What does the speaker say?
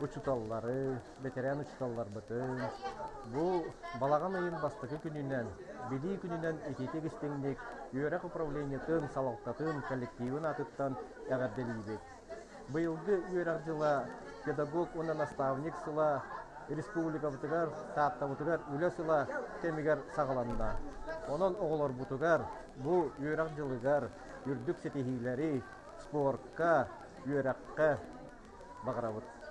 Учууталлары, бэтэрээн учууталларбытын бу балаҕан ыйын бастакы күнүнэн, Билии күнүнэн итиитик истиҥник үөрэх управлениетын салалтатын коллективын аатыттан эҕэрдэлиибит. Быйылгы үөрэх дьыла педагог уонна наставник сыла республикабытыгар, Тааттабытыгар үлэ сыла кэмигэр саҕаланна. Онон оҕолорбутугар бу үөрэх дьылыгар үрдүк ситиһиилэри спорка, үөрэххэ баҕарабыт.